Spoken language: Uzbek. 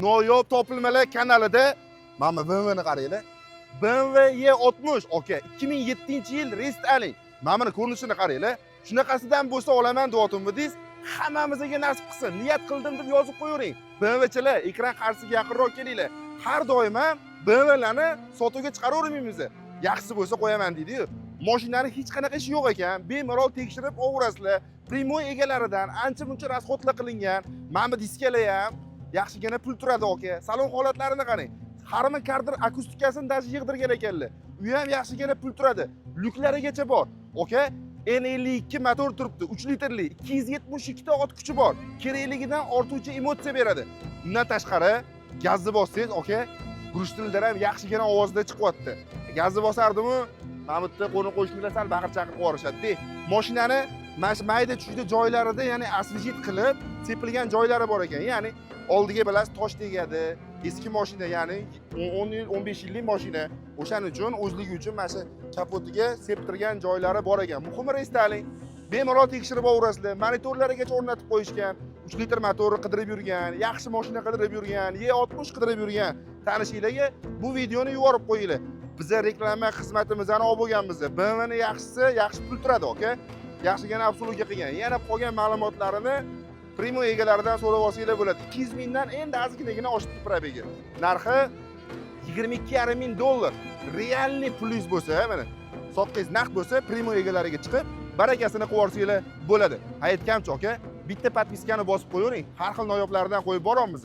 Noyob topilmalar kanalida mana BMWni qaranglar. BMW E60 aka, 2007-yil рестайлинг. Mana buni ko'rinishini qaranglar. Shunaqasidan bo'lsa olaman deyaptimiz. Hammamizga nasib qilsin. Niyat qildim deb yozib qo'yavering. BMWchilar, ekran qarshisiga yaqinroq kelinglar. Har doim ham BMWlarni sotuvga chiqaravermaymiz. Yaxshisi bo'lsa qo'yaman deydi-yu. Mashinani hech qanaqa ishi yo'q ekan. Bemalol tekshirib olaverasizlar. Прямой egalaridan ancha muncha расход lar qilingan. Mana bu diskalar ham yaxshigina pul turadi aka. Salon holatlarini qarang. Harman Kardon akustikasini даже yig'dirgan ekanlar. U ham yaxshigina pul turadi. Lyuklarigacha bor. Aka, N52 motor turibdi, 3 litrli, 272 ta ot kuchi bor. Kerakligidan ortiqcha emotsiya beradi. Undan tashqari, gazni bossangiz, aka, глушитель lar ham yaxshigina ovozda chiqyapti. Gazni bosardimu, mana bu yerda qo'ni qo'shnilar sal baqir chaqir qilib yuborishadi. Mashinani mana shu mayda chuyda joylarida, ya'ni освежить qilib sepilgan joylari bor ekan. Ya'ni oldiga, bilasiz, tosh tegadi. Eski mashina, ya'ni 10 yil, 15 yillik mashina. O'shaning uchun o'zligi uchun mana shu kapotiga septirgan joylari bor ekan. Muhimi, рестайлинг. Bemalol tekshirib olaverasizlar. Monitorlarigacha o'rnatib qo'yishgan. 3 litr motori qidirib yurgan, yaxshi mashina qidirib yurgan, E60 qidirib yurgan tanishinglarga bu videoni yuborib qo'yinglar. Biza reklama xizmatimizni olib bo'lganmiz. BMWni yaxshisi yaxshi pul turadi aka. Yaxshigina обслуга qilgan. Yana qolgan ma'lumotlarini прямой egalaridan so'rab olsanglar bo'ladi. 200 mingdan endi ozginagina oshibdi пробег i. Narxi 22,5 ming dollar. Реальный pulingiz bo'lsa, mana sotqingiz naqd bo'lsa, прямой egalariga chiqib, barakasini qilib yuborsanglar bo'ladi. Aytgancha aka, bitta подписка ni bosib qo'yavering. Har xil noyoblardan qo'yib boramiz.